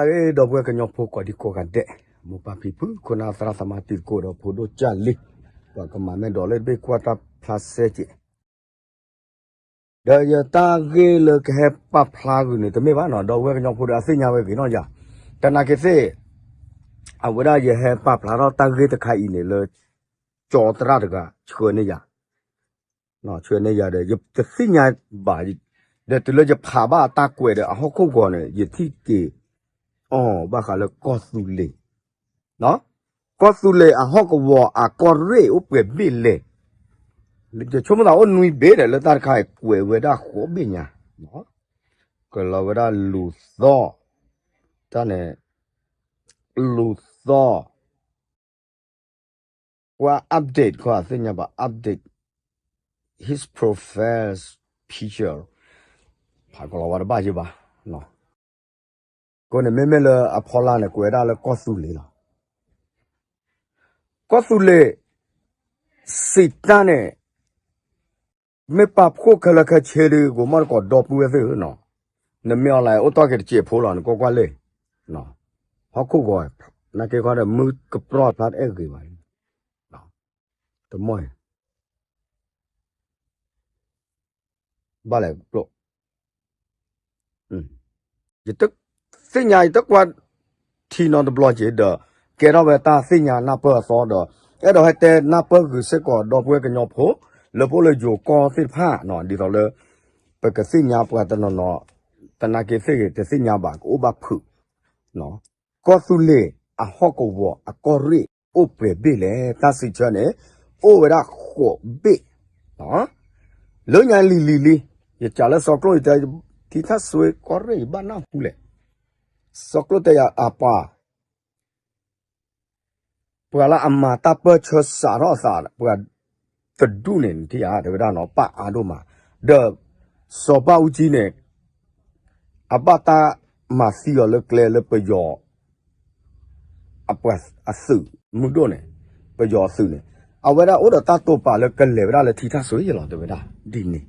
ဒီပုၢ်ဝဲၢ်ကညီဖိကိးဒံကိးဂၤဒဲး, မိၢ်ပၢ်ဖံဖု ခိၣ်နၢ်သရၣ်သမါတံၤသကိးဒီးဖိဒိၣ်ကၢ်လံ, ပှၤကမၤမဲာ်ဒိးလၢတဘ့ၣ်ကွၢ်တၢ်ဖျါစဲက့ၤ ဒီးယတၢ်ဂ့ၢ်လၢကဟဲပာ်ဖျါဂုာ်န့ၣ် တမ့ၢ်ဘၣ်နီၤ, ဒီပုၢ်ဝဲၢ်ကညီဖိဒီးအသ့ၣ်ညါဝဲဂ့ၤနီၢ်ယၤ, တနာ်က့ၤသ့ၣ်, အဝဲဒၣ်ယဟဲပာ်ဖျါထီၣ်တၢ်ဂ့ၢ်တခါအံၤန့ၣ်လၢ ကၠီသရၣ်တဂၤ ဆှၢန့ၢ်ယၤ ဆှၢန့ၢ်ယၤဒီး ယတသ့ၣ်ညါဘၣ်, ဒီးတုၤလၢယဖးဘၣ်အတၢ်ကွဲးဒီးအဟီၣ်ခိၣ်ဂီၤန့ၣ် ယထံၣ်က့ၤ အီၤ ဘၣ်ဃးလၢကီၢ်သူလ့ၤ, ကီၢ်သူလ့ၤအဟီၣ်ကဝီၤအကီၢ်ရ့ၣ်အိၣ်ပှဲၤဘ့ၣ်လဲၣ်, ယဆိကမိၣ်သးအိၣ်နွံဘ့ၣ်ဒီး လၢတၢ်တခါအံၤကွဲးဝဲဒၣ်ဃိးဘ့ၣ်ညါ, ကွဲးလီၤဝဲဒၣ်လူၤသီၣ်, တၢ်န့ၣ်, လူၤသီၣ် ကွၢ် update ခီ အသ့ၣ်ညါဘၣ် update his profile picture ဖးကလီၤဝါတဘၣ်ယံၤဘၣ်, ကိးန့ၣ်မ့မ့ၢ်လၢအဖီလာ်န့ၣ် ကွဲးဒၣ်လၢကီၢ်သူလ့ၤလီၤ, ကီၢ်သူလ့ၤ စံးတၢ်န့ၣ် မ့ၢ်ပာ်ဖှိၣ်ခဲလၢာ်ခဲဆ့ဒီး ကိးမီၣ်တကိးဒီပုၢ်ဝဲၢ်သ့ၣ်ဧၢနီၤ, နမ့ၢ် online အိၣ်တ့ၢ်က့ၤတစဲးဖိလီၤ နကွၢ်ကွၢ်လံ, ဟီၣ်ခိၣ်ဂီၤ, နာ်က့ၤခီဒီး မုၢ်ကပြီၢ်ဖျါတအဲၣ်ဂ့ၤဘၣ်, တမီၢ်, ဘၣ်လဲၣ်, ယသ့ၣ်ညါယတကွၢ်ထံနီတဘျီက့ၤဒီး ကဲထီၣ်ဝဲတၢ်သ့ၣ်ညါနၢ်ပၢၢ်အသီဒီး အဲၣ်ဒိးဟဲတဲနၢ်ပၢၢ်ဂုာ်စ့ၢ်ကီးဒီပုၢ်ဝဲၢ်ကညီဖိ လၢပအိၣ်လၢယိၤကီၢ်သ့ၣ်တဖၣ်နီၤ ဒ်သိးလၢ ပကသ့ၣ်ညါပှၤတနီၤနီၤ တနာ်က့ၤသ့ၣ်ဂ့ၤ တသ့ၣ်ညါဘၣ် ကအိၣ်ဘၣ်ဖုး ကီၢ်သူလ့ၤအဟီၣ်ကဝီၤအကီၢ်ရ့ၣ်အိၣ်ပှဲၤဘ့ၣ်လဲၣ် တၢ်စံးဆၢန့ၣ် အိၣ်ဝဲဒၣ်ဃိးဘ့ၣ် လၢညါလံၤလံၤလံၤ ယစံးလၢစီၤကျိၣ်ယတဲ ထံထၣ်စွ့ကီၢ်ရ့ၣ်ယဘၣ်နၢ်ဟူလဲၣ် စီၤကျိၣ်တဲယၤအပှၤ ပှၤလၢအမၤတၢ်ပၢၢ်ဆၢစးထီၣ်အသး ပှၤတဒူၣ်န့ၣ် နထံၣ်ဧါ တဲဝဲဒၣ်နီၤ ပၣ်အါဒိၣ်မး ဒီး စီၤဘၣ်အူကၠံန့ၣ် အဘၣ်တၢ်မၤသံအီၤလၢကျဲလၢပယီၤ အပှၤအသုးမုၢ်ဒိၣ်န့ၣ် ပယီၤအသုးန့ၣ် အဝဲဒၣ်အိၣ်ဒီးတၢ်တိာ်ပာ်လၢကလဲၤဝဲဒၣ်လၢထံထၣ်စွ့ယလီၤ တဲဝဲဒၣ် ဒ်န့ၣ်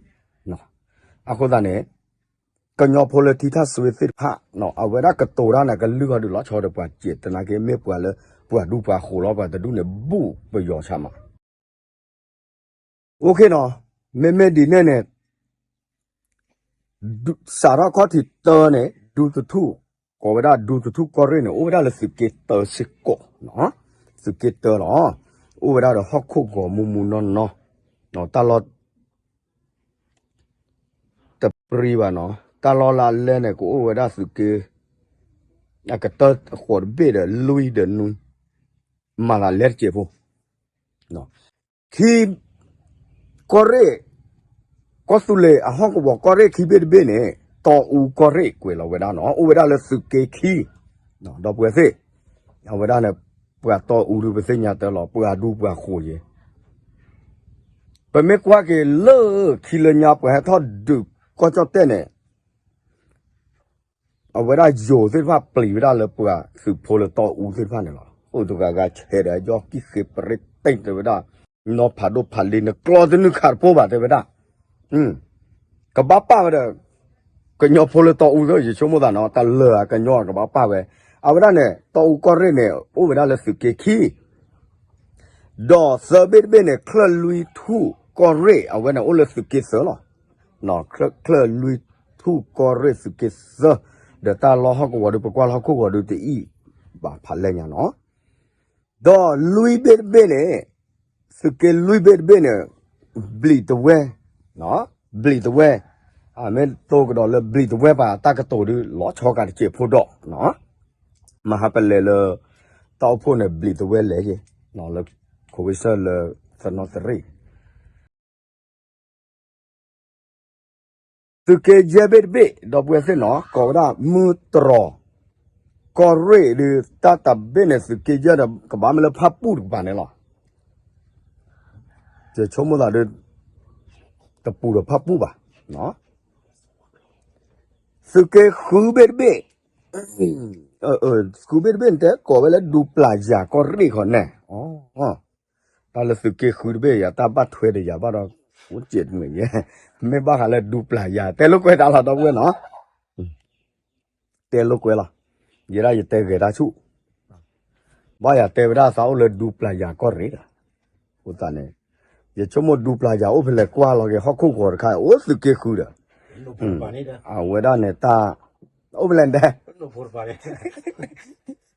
အဃိသတးန့ၣ် ကညီဖိလၢထံထၣ်စွ့သ့ၣ်တဖၣ် အဝဲဒၣ်ကတိၤတၢ်န့ၣ် ကလုၢ်ဂီၤဒုးလီၤဆီဒီးပှၤစဲး တနာ်က့မ့ၢ်ပှၤလၢ ပှၤဒူပှၤဃိၤလီၤ ပှၤတဒူၣ်န့ၣ် ဘူၣ်ပယီၤဆါမး အိၣ်ခ့နီၤ မ့မ့ၢ်ဒ်န့ၣ်န့ၣ် စးထီၣ်ခီၣ်ထံးတၢန့ၣ် ဒူသထူၣ် ကိးဝဲဒၣ်ဒူသထူၣ်ကီၢ်ရ့ၣ်န့ၣ် အိၣ်ဝဲဒၣ်လၢသုးက့တၢစ့ၢ်ကီး သုးက့တၢလီၤ အိၣ်ဝဲဒၣ်ဒီးဟီၣ်ခိၣ်ဂီၤမူမူနီၢ်နီၢ် တၢ်လီၢ် တပြံဘၣ်နီၤ တၢ်လီၢ်လၢအလဲၢ်န့ၣ် ကအိၣ်ဝဲဒၣ်သုးက့ အကတၢၢ်ဃိးတဘ့ၣ်ဒီးလွံၢ်ဒီးနွံ မၤသးလဲတစဲးဖိ ခံ ကီၢ်ရ့ၣ် ကီၢ်သူလ့ၤအဟီၣ်ကဝီၤကီၢ်ရ့ၣ်ခံဘ့ၣ်တဘ့ၣ်န့ၣ် တီအူကီၢ်ရ့ၣ်ကွဲးလီၤဝဲဒၣ်နီၤ အိၣ်ဝဲဒၣ်လၢသုးက့ခံ ဒီပုၢ်ဝဲၢ်သ့ၣ် အဝဲဒၣ်န့ၣ် ပှၤတီအူဒုးပသ့ၣ်ညါတၢ်လီၤ ပှၤဒူပှၤဃိၤယဲ ပမ့ၢ်ကွၢ်က့ၤလၢခံလၢညါပှၤဟဲထီၣ်ဒုးကီၢ်ကၠီၣ်တဲၣ်န့ၣ် အဝဲဒၣ်ယိၤသ့ၣ်တဖၣ်ပျံၤဝဲဒၣ်လၢပှၤသုးဖိလၢတီအူသ့ၣ်တဖၣ်န့ၣ်လီၤ. အိၣ်တဂၤဂၤဆဲးဒီးယီၢ်ကံၣ်ဃ့ပရ့တ့ၢ်တဲဝဲဒၣ်, နီၢ်ဖးဒိၣ်ဖးလ့နကျီသနုၢ်ခးတပိၢ်ဘၣ်တဲဝဲဒၣ်, ကဘၣ်ပာ်ဝဲဒီး ကညီဖိလၢတီအူသ့ၣ် ယဆိကမိၣ်သးနီၤ တၢ်လၢာ်အကညီကဘၣ်ပာ်ဝဲ, အဝဲဒၣ်န့ၣ် တီအူကီၢ်ရ့ၣ်န့ၣ် အိၣ်ဝဲဒၣ်လၢသုးက့ခံ ဒီးသၢဘ့ၣ်တဘ့ၣ်န့ၣ် ချၢၣ်လွံၢ်ထူၣ်ကီၢ်ရ့ၣ် အဝဲန့ၣ်အိၣ်လၢသုးက့သၢလီၤ. ချၢၣ်လွံၢ်ထူၣ်ကီၢ်ရ့ၣ်သုးက့သၢ, ဒီးတၢ်လီၢ်ဟီၣ်ကဝီၤဒုး ပကွၢ်လၢဟီၣ်ခိၣ်ဂီၤဒုးတအံၣ်ဘၣ်ဖးလဲၢ်ညါနီၤ. ဒီးလွံၢ်ဘ့ၣ်တဘ့ၣ်န့ၣ်, သုးက့လွံၢ်ဘ့ၣ်တဘ့ၣ်န့ၣ်, ဘျံးတဝဲ, ဘျံးတဝဲ, အမ့ၢ်တိၢ်ကဒီးလၢဘျံးတဝဲပှၤတၢ်ကတိၤဒုး လီၤဆီကးတစဲးဖိဒီး မဟါပလဲၤလၢ တၢ်အိၣ်ဖှိၣ်န့ၣ် ဘျံးတဝဲလဲၤက့ၤ လၢ ခိဝ့ၡၢၣ်လၢ သနီသရံၣ် သုးက့ယဲၢ်ဘ့ၣ်တဘ့ၣ် ဒီပုၢ်ဝဲၢ်သ့ၣ်နီၤ ကိးဝဲဒၣ်မုၢ်တြီၤ ကီၢ်ရ့ၣ်ဒုး တၢ်တဘ့ၣ်န့ၣ် သုးက့ယဲၢ်ဒီး ကဘၣ်မ့ၢ်လၢဖၣ်ပူၣ်တကပၤန့ၣ်လီၤ. ယဆိကမိၣ်သးဒုး တပူၤဒီးဖၣ်ပူၣ်ဘၣ်. သုးက့ဃုဘ့ၣ်တဘ့ၣ်, ဃုဘ့ၣ်တဘ့ၣ်န့ၣ် တဲကိးဝဲလၢဒူပျၢ်ယၤကီၢ်ရ့ၣ်ဃီန့ၣ် တၢ်လၢသုးက့ဃုတဘ့ၣ်ယၤ တၢ်ဘၣ်ထွဲဒီးယၤဘၣ်ဒီး အိၣ်စဲးတမုာ်ယဲ, မ့ၢ်ဘၣ်ဃးလၢဒူပျၢ်ယၤ တဲလိာ်ကွဲးတၢ်လီၤ ဒီပုၢ်ဝဲၢ်နီၤ, တဲလိာ်ကွဲးလီၤ. ယဲဒၣ်ယတဲဂဲၤတၢ်ဆူၣ်, ဘၣ်ယၤတဲဝဲဒၣ်သးအိၣ်လၢဒူပျၢ်ယၤကီၢ်ရ့ၣ်ဒီး, အဃိသတးန့ၣ် ယဆိကမိၣ်ဒူပျၢ်ယၤအိၣ်ဖဲလဲၣ်ကွၢ်လီၤက့ၤဟီၣ်ခိၣ်ဂီၤတခါ အိၣ်သုးက့ဃုဒီး, အဝဲဒၣ်န့ၣ်တၢ်, အိၣ်ဖဲလဲၣ်ဒဲး,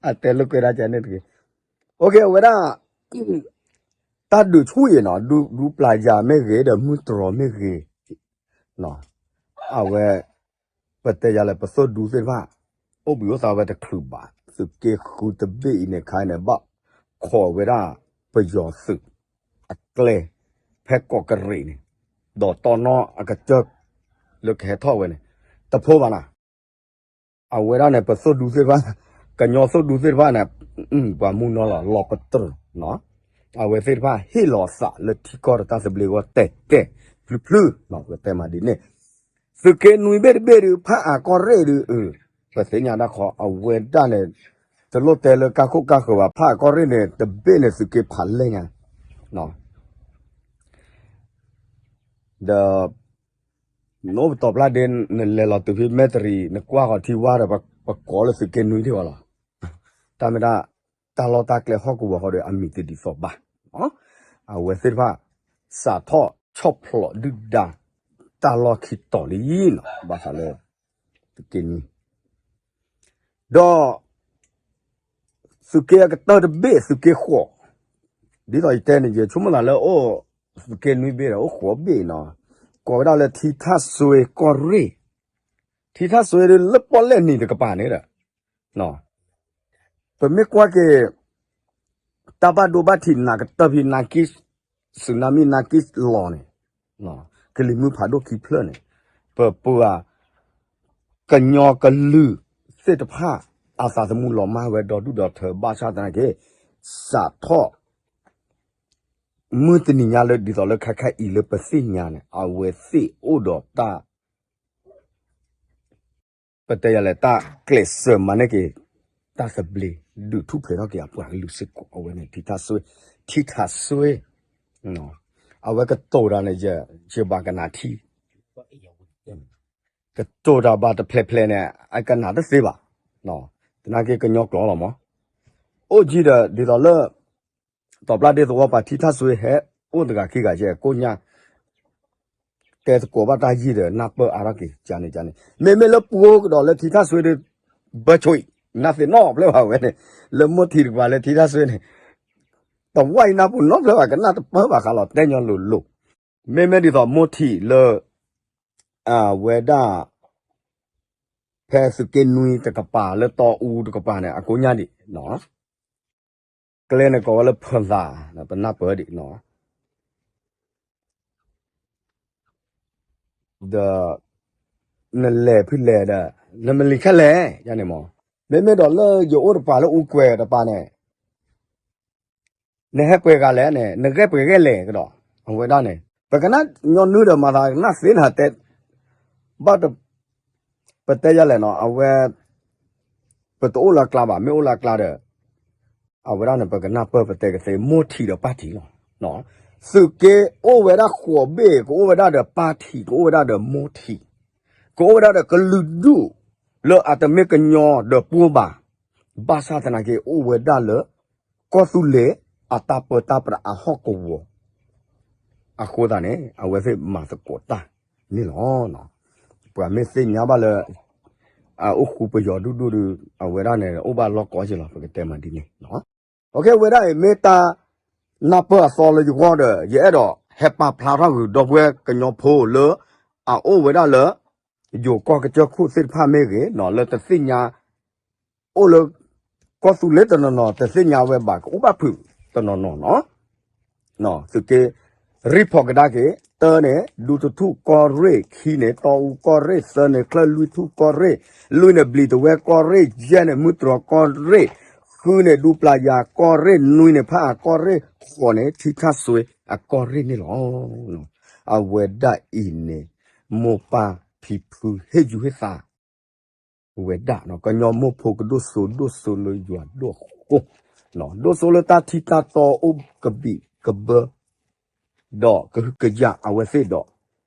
အတဲလိာ်ကွဲဒၣ်ကန့ၣ်တဂ့ၤ, အဝဲဒၣ် တၢ်ဒုးဆူၣ်အံၤနီၤ, ဒူပျၢ်ယၤမ့ၢ်ဂ့ၤဒီးမုၢ်တြီၤမ့ၢ်ဂ့ၤ, အဝဲ ပတဲယၤလဲၣ် ပသိၣ်ဒူသ့ၣ်တဖၣ် အိၣ်ဘှံးအိၣ်သါဝဲတချုးဘၣ်, သုးက့ဃုတဘ့ၣ်အံၤန့ၣ်ခါန့ၣ် ဘၣ်ခိးဝဲဒၣ်ပယီၤသုးအကျဲ ဖဲကီးကရ့ၣ်န့ၣ်, ဒီးတီၢ်နီၣ်အကစၢၢ်လၢကဟဲထီၣ်ဝဲန့ၣ် တဖိဘၣ်နၤ အဝဲဒၣ်န့ၣ် ပသိၣ်ဒူသ့ၣ်တဖၣ်, ကညီသိၣ်ဒူသ့ၣ်တဖၣ်န့ၣ်, ပှၤမူနီၤလီၤ လီၤပတြၢၤနီၤ, အဝဲသ့ၣ်တဖၣ်ဟ့ၣ်လီၤအသးလၢထံကီၢ်ဒီးတၢ်သဘျ့ဂီၢ်တဲာ်တဲာ်ဖျုဖျု, ပတဲမးဒ်န့ၣ်, သုးက့နွံဘ့ၣ်တဘ့ၣ်ဒုး ဖးအၣ်ကီၢ်ရ့ၣ်ဒုး, ပသ့ၣ်ညါတၢ်ခီ အဝဲဒၣ်န့ၣ်, တလိၣ်တဲလၢကါခိၣ်ကါဃၢၤဘၣ် ဖးအၣ်ကီၢ်ရ့ၣ်န့ၣ် တဘ့ၣ်န့ၣ်သုးက့ဖးလဲၢ်ညါ, ဒီး နအိၣ်ပတီၢ်ပျၢ်ဒ့ နလဲၤလီၤတုၤဖဲမဲၣ်တရံး နကွၢ်ဃီၤထံဝါဒီး ပကိးလၢသုးက့နွံဒံးအီၤလီၤ, တၢ်မ့ၢ်ဒၣ်, တၢ်လီၢ်တၢ်ကျဲဟီၣ်ကဝီၤဃီဒီး အမံၤတဒ်သိးဘၣ်, အဝဲသ့ၣ်တဖၣ်, စးထီၣ်ဆီၣ်ဖျိးဒုၣ်ဒါ, တၢ်လီၢ်ခံတီၤလံနီၤ ဘၣ်ဃးလၢ, သုးက့နွံ ဒီး သုးက့အကတၢၢ်တဘ့ၣ် သုးက့ဃိး, ဒ်သိးယတဲန့ၣ် ယဆိကမိၣ်သးလၢအိၣ်, သုးက့နွံဘ့ၣ်ဒီးအိၣ်ဃိးဘ့ၣ်နီၤ, ကိးဝဲဒၣ်လၢထံထၣ်စွ့ကီၢ်ရ့ၣ်, ထံထၣ်စွ့ဒ်လၢပီၣ်လဲၣ်နံၤတကပၤန့ၣ်ဒီး, ပမ့ၢ်ကွၢ်က့ၤ, တၢ်ဘၣ်ဒိဘၣ်ထံးနးကတၢၢ်ဖဲနါက့, စူနါမံနါက့လီၤန့ၣ်, ကလံၤမုၢ်ဖးဒိၣ်ခံဖျၢၣ်န့ၣ်, ပပှၤ ကညီကလုာ်သ့ၣ်တဖၣ် အသးသမူလီၤမၢ်ဝဲဒီဒူၣ်ဒီထၢ ဘၣ်ဆၣ်သနာ်က့ စးထီၣ် မုၢ်တနံၤညါလၢဒ်သိးလၢခဲခါအံၤလၢပသ့ၣ်ညါန့ၣ် အဝဲသ့ၣ်အိၣ်ဒီးတၢ် ပတဲယၤလဲၣ် တၢ်ကျဲးစၢးမၤန့ၢ်က့ၤ တၢ်သဘျ့ ဒုးထူၣ်ဖျဲးထီၣ်က့ၤအပှၤကလုာ်စ့ၢ်ကီး အဝဲန့ၣ် ထံထၣ်စွ့, ထံထၣ်စွ့, အဝဲကတိၤတၢ်န့ၣ် ယဘၣ်ကနၣ်ထံ, ကတိၤတၢ်ဘၣ်တဖျဲးဖျဲးန့ၣ် အကနၣ်တသ့ဘၣ်, သနာ်က့ကညီကျိာ်လီၤမး, အိၣ်ကံဒီး ဒ်သိးလၢ တီၢ်ပျၢ်ဒ့သဝီပၤ ထံထၣ်စွ့ဟဲ အိၣ်တဂၤခံဂၤယဲၢ်ကိၣ်ညါ တဲသကိးဘၣ်တၢ်ယံာ်ဒီး နၢ်ပၢၢ်အါထီၣ်က့ၤ ကန့ၣ်ကန့ၣ် မ့မ့ၢ်လၢပှိၤကဒီးလၢထံထၣ်စွ့ဒီး ဘၢဆိအံၤ နၢ်သ့ၣ်နီၣ်ဖျၢၣ်ဘၣ်ဝဲန့ၣ် လၢမိၢ်ထံးတကပၤလၢထံထၣ်စွ့န့ၣ် တဝၢ်အံၤနၢ်ပူၤနီတဖျၢၣ်ဘၣ် ကနၣ်တပၢၢ်ဘၣ်ဃးလီၤ တဲညီလိၤလိၤ, မ့မ့ၢ်ဒ်သိးမိၢ်ထံးလၢ အဝဲဒၣ် ဖဲသုးက့နွံတကပၤလၢတီအူတကပၤန့ၣ် အကိၣ်ညါဒံး ကျဲန့ၣ်ကိးဝဲလၢဖၢၣ်သး ပနၢ်ပၢၢ်ဒံး ဒီး နလဲၤဖုလဲၤဒီး နမလံၤခဲလဲၣ် ယန့ၣ်မး မ့မ့ၢ်ဒီးလၢယအိၣ်တပၤလၢအူကွဲၤတပၤန့ၣ် နဟဲပှဲၤဂၤလဲၣ်န့ၣ် နဂဲၤပှဲၤဂဲၤလဲၣ်ကဒီး အဝဲဒၣ်န့ၣ် ပကနၣ်ညီနုၢ်ဒီးမၤသးကနၣ်သ့နၤတဲ ဘၣ် ပတဲယၤလဲၣ်နီၤ အဝဲ ပတအိၣ်လၢအကျါဘၣ် မ့ၢ်အိၣ်လၢအကျါဒီး အဝဲဒၣ်န့ၣ် ပကနၢ်ပၢၢ်ပတဲကသ့ မိၢ်ထံးဒီးပၢ်ထံးလီၤ. သုးက့အိၣ်ဝဲဒၣ်ဃိးဘ့ၣ် ကအိၣ်ဝဲဒၣ်ဒီးပၢ်ထံး ကအိၣ်ဝဲဒၣ်ဒီးမိၢ်ထံး ကအိၣ်ဝဲဒၣ်ဒီးကလုာ်ဒူၣ် လၢအတမ့ၢ်ကညီဒီးပှိၤဘၣ်. ဘၣ်ဆၣ်သနာ်က့ အိၣ်ဝဲဒၣ်လၢ ကီၢ်သူလ့ၤအတၢ်ပၢတၢ်ပြးအဟီၣ်ကဝီၤ အဃိသတးန့ၣ် အဝဲသ့ၣ်မၤသကိးတၢ်န့ၣ်လီၤ. ပှၤမ့ၢ်သ့ၣ်ညါဘၣ်လၢ အအိၣ်ဃူပယီၤဒူၣ်ဒူၣ်ဒီး အဝဲဒၣ်န့ၣ် အိၣ်ဘၣ်လီၢ်ကိးက့လီၤ ပကတဲမးဒ်န့ၣ်. အဝဲဒၣ်အံၤ မ့ၢ်တၢ်နၢ်ပၢၢ်အသီလၢယဂီၢ်ဒီး ယအဲၣ်ဒိးဟဲပာ်ဖျါထီၣ်ဂုာ်ဒီပုၢ်ဝဲၢ်ကညီဖိလၢ အအိၣ်ဝဲဒၣ်လၢ ယိၤကီၢ်ကစၢၢ်ခိၣ်သ့ၣ်တဖၣ်မ့ၢ်ဂ့ၤ လၢတသ့ၣ်ညါ အိၣ်လၢ ကီၢ်သူလ့ၤတနီၤနီၤ တသ့ၣ်ညါဝဲဘၣ် ကအိၣ်ဘၣ်ဖုးတနီၤနီၤနီၤ. သုးက့ ရံဖီၣ်ကဒါက့ၤ တၢန့ၣ် ဒူတထူၣ်ကီၢ်ရ့ၣ် ခံန့ၣ် တီအူကီၢ်ရ့ၣ် သၢန့ၣ် ချၢၣ်လွံၢ်ထူၣ်ကီၢ်ရ့ၣ် လွံၢ်န့ၣ် ဘျံးတဝဲကီၢ်ရ့ၣ် ယဲၢ်န့ၣ် မုၢ်တြီၤကီၢ်ရ့ၣ် ဃုန့ၣ် ဒူပျၢ်ယၤကီၢ်ရ့ၣ် နွံန့ၣ် ဖးအၣ်ကီၢ်ရ့ၣ် ဃိးန့ၣ် ထံထၣ်စွ့အကီၢ်ရ့ၣ်န့ၣ်လီၤ. အဝဲဒၣ်အံၤန့ၣ် မိၢ်ပၢ်ဖံဖုဟ့ၣ်ယူၤဟ့ၣ်သး ဝဲဒၣ် ကညီမိၢ်ဖိကဒိၣ်စိဒိၣ်စိလၢယွၤဒိၣ်အဃိ ဒိၣ်စိလၢတၢ်ထံတၢ်တီအိၣ်ကဘံးကဘၢ ဒီးကဟုကယာ်အဝဲသ့ၣ်ဒီး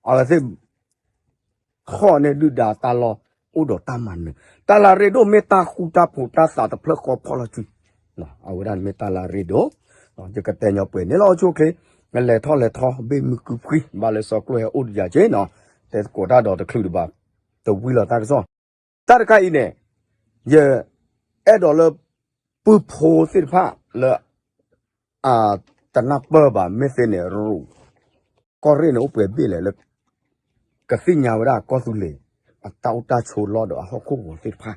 အဝဲသ့ၣ် ထီၣ်န့ၢ်ဒုၣ်ဒါတၢ်လီၢ် အိၣ်ဒီးတၢ်မၤနၢၤ, တၢ်လၢအရ့ဒိၣ်မ့ၢ်တၢ်ဃူတၢ်ဖိးတၢ်သးတဖျၢၣ်ဃီဖီၣ်လီၤစု, အဝဲဒၣ်မ့ၢ်တၢ်လၢအရ့ဒိၣ်, ယကတဲညီပှဲၤန့ၣ်လီၤ အိၣ်ဆူၣ်အိၣ်ချ့, နလဲၤထီၣ်လဲၤထီ ဘ့ၣ်မုၢ်ကုဖှံ ဘၣ်လၢစီကျိၣ်ဟဲအိၣ်တယၤက့နီၤ, တဲသကိးတၢ်ဒီးတချုးတဘၣ်, တဝံလီၤတၢ်ကစီၣ်, တၢ်တခါအံၤန့ၣ်, ယ အဲၣ်ဒိးလၢ ပုၢ်ဖိသ့ၣ်တဖၣ်လၢ အတနၢ်ပၢၢ်ဘၣ် မ့ၢ်သ့န့ၣ်ရူၢ်, ကီၢ်ရ့ၣ်န့ၣ်အိၣ်ပှဲၤဘ့ၣ်လဲၣ်လၢ ကသ့ၣ်ညါဝဲဒၣ်ကီၢ်သူလ့ၤ အတၢ်အိၣ်တၢ်ဆိးလီၢ်ဒီးအဟီၣ်ခိၣ်ဂီၤသ့ၣ်တဖၣ်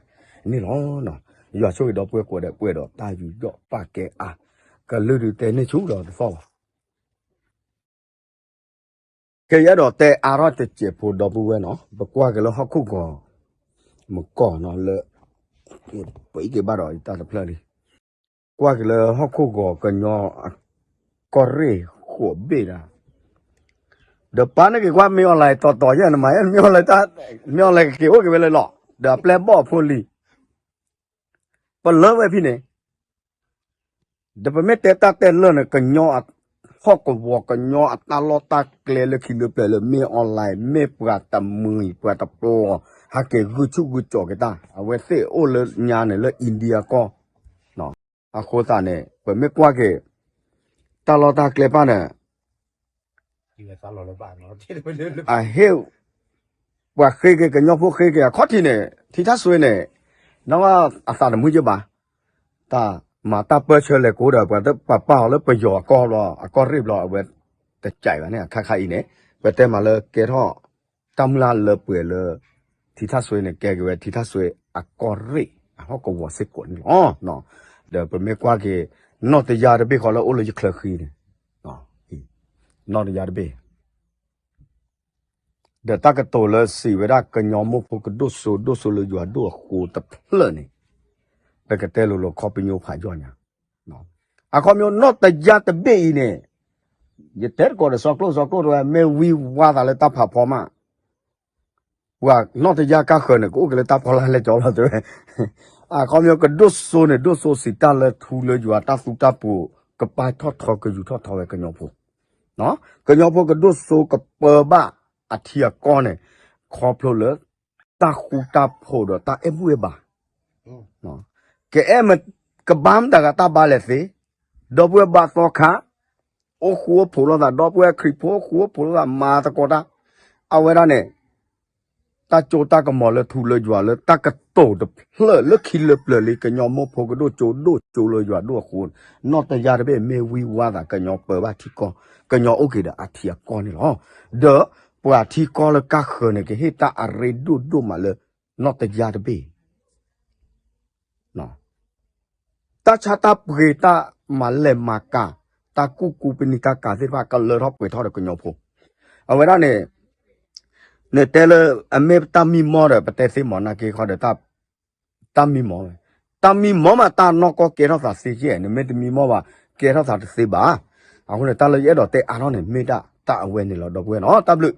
န့ၣ်လီၤ. ယွၤဆိၣ်ဂ့ၤဒီပုၢ်ဝဲၢ်ကိးဂၤဒဲး ပှဲၤဒီးတၢ်ယူးယီၣ်ပာ်ကဲအါ, ကလုၢ်ဒုးတဲန့ၢ်ဆူၣ်ဒီးတသီၣ်လီၤ. ကဲ ယအဲၣ်ဒိးတဲအါထီၣ်တစဲးဖိဒီပုၢ်ဝဲၢ်နီၤ, ပကွၢ်က့ၤလၢဟီၣ်ခိၣ်ဂီၤ မကီၢ်နီၤလၢ ပအံးက့ၤဘၣ်ဒီးတၢ်တဖျၢၣ်လံ, ကွၢ်က့ၤလၢဟီၣ်ခိၣ်ဂီၤကညီ ကီၢ်ရ့ၣ်ဃိးဘ့ၣ်ဒၣ်, ဒီးပာ်န့ၢ်က့ၤကွၢ် မင်းအောင်လှိုင် တီၤတီၤယဲၢ်နမၤယဲၢ် မင်းအောင်လှိုင် တၢ် မင်းအောင်လှိုင် ကက့ၤအိၣ်က့ၤဝဲလၢလီၢ် ဒီးအပျဲၢ်ဘီၣ်အဖိလံၤ ပလၢဝဲဖဲန့ၣ်, ဒီးပမ့ၢ်တဲတၢ်တဲလၢာ်န့ၣ် ကညီအဟီၣ်ကဝီၤ ကညီအတၢ်လီၢ်တၢ်ကျဲလၢခံလၢပျၢၤလၢ မင်းအောင်လှိုင် မ့ၢ်ပှၤတမှံၤပှၤတပျီၤ ဟဲက့ၤဂုာ်ဆူၣ်ဂုာ်ကၠီၤက့ၤတၢ် အဝဲသ့ၣ်အိၣ်လၢညါန့ၣ်လၢ India ကီၢ် အဃိသတးန့ၣ် ပမ့ၢ်ကွၢ်က့ၤ တၢ်လီၢ်တၢ်ကျဲပၢ်န့ၣ် အဟ့ၣ် ပှၤဃ့က့ၤကညီဖိဃ့က့ၤအခီၣ်ထံးန့ၣ် ထံထၣ်စွ့န့ၣ် နီၢ်အသးတမုာ်ယဘၣ်, တၢ်မၤတၢ်ပၢၢ်ဆၢလဲၤကိးဒီး ပှၤတပာ်ပာ်အီၤလၢပယီၤအကီၢ်ဘျီ အကီၢ်ရ့ၣ်ဘျီ အဝဲတကးဘၣ်န့ၣ် အခါခါအံၤန့ၣ် ပတဲမးလၢကဲထီၣ် တၢ်မုၢ်လၢ်လၢပှဲၤလၢ ထံထၣ်စွ့န့ၣ် ကဲက့ၤဝဲထံထၣ်စွ့အကီၢ်ရ့ၣ် အဟီၣ်ကဝီၤစ့ၢ်ကီးန့ၣ်လီၤ. ဒီးပမ့ၢ်ကွၢ်က့ၤ နီၣ်တယါတဘ့ၣ်ဃီလၢအိၣ်လၢယချၢဃံန့ၣ် နီၣ်တယါတဘ့ၣ် ဒီးတၢ်ကတိၤလၢစံးဝဲဒၣ်ကညီမိၢ်ဖိကဒိၣ်စိဒိၣ်စိလၢယွၤဒိၣ်အဃိတဖျၢၣ်န့ၣ် ပကတဲလိၤလိၤခီပညိဖးယီၢ်ညါ, အခီပညီနီၣ်တယါတဘ့ၣ်အံၤန့ၣ် ယတဲသကိးဒီးစီၤကျိၣ်စီၤကျိၣ်တဲဝဲ မ့ၢ်ဝံဝါသးလၢတၢ်ဖးဖီမး ပှၤနီၣ်တယါကါဃၢၤန့ၣ် ကအိၣ်က့ၤလၢတၢ်ဖီလာ်လဲၤကၠီလီၤတဲဝဲ, အခီပညီကဒိၣ်စိန့ၣ် ဒိၣ်စိစံးတၢ်လၢထူလၢယွၤတၢ်သူတၢ်ပှိၤ ကပာ်ထီၣ်ထီကယူၤထီၣ်ထီဝဲကညီဖိ ကညီဖိကဒိၣ်စိကပၢဘၣ်အထံအကီၢ်န့ၣ် ခီဖျိလၢ တၢ်ဃူတၢ်ဖိးဒီးတၢ်အဲၣ်ဘူၣ်အဲၣ်ဘါ, ကအဲၣ်မ ကဘါမတၤဂၤတၢ်ဘါလဲၣ်သ့, ဒီပုၢ်ဝဲၢ်ဘါသီခါ, အိၣ်ဃူအိၣ်ဖိးလိာ်သး ဒီပုၢ်ဝဲၢ်ခရံာ်ဖိအိၣ်ဃူအိၣ်ဖိးလိာ်သး မၤသကိးတၢ်, အဝဲဒၣ်န့ၣ် တၢ်ကၠိတၢ်ကမီၤလၢထူလၢယွၤလၢတၢ်ကတိၤတဖျၢၣ်လၢခံလၢပျၢၤလံ ကညီမိၢ်ဖိကဒိၣ်စိဒိၣ်စိလၢယွၤဒိၣ်အဃိ, နီၣ်တယါတဘ့ၣ်မ့ၢ်ဝံဝါသး ကညီပၢဘၣ်ထံကီၢ်, ကညီအိၣ်က့ၤဒီးအထံအကီၢ်န့ၣ်လီၤ. ဒီးပှၤထံကီၢ်လၢကါဃၢၤန့ၣ် ကဟ့ၣ်တၢ်အရ့ဒိၣ်ဒိၣ်မးလၢ နီၣ်တယါတဘ့ၣ် တၢ်ဆါတၢ်ပှ့ၤ တၢ်မၤလဲၢ်မၤကၤ, တၢ်ကူၣ်ကူပနံာ်တၢ်ကၤသ့ၣ်တဖၣ် ကလၢထီၣ်ပှဲၤထီၣ်ဒီးကညီဖိ, အဝဲဒၣ်န့ၣ် နတဲလၢ အမ့ၢ်တၢ်မံမီၢ်ဒီး ပတဲသ့မးနာ်က့ခီဒီး တၢ်မံမီၢ်, တၢ်မံမီၢ်မး တၢ်နီၢ်ကီၢ်ကဲထီၣ်သးသ့ယဲၢ်, နမ့ၢ်တမံမီၢ်ဘၣ် ကဲထီၣ်သးတသ့ဘၣ်. အဃိန့ၣ် တၢ်လၢယအဲၣ်ဒိးတဲအါထီၣ်န့ၣ် မ့ၢ်ဒၣ်တၢ်အဝဲန့ၣ်လီၤ ဒီပုၢ်ဝဲၢ်နီၤ, တၢ်ဘျုး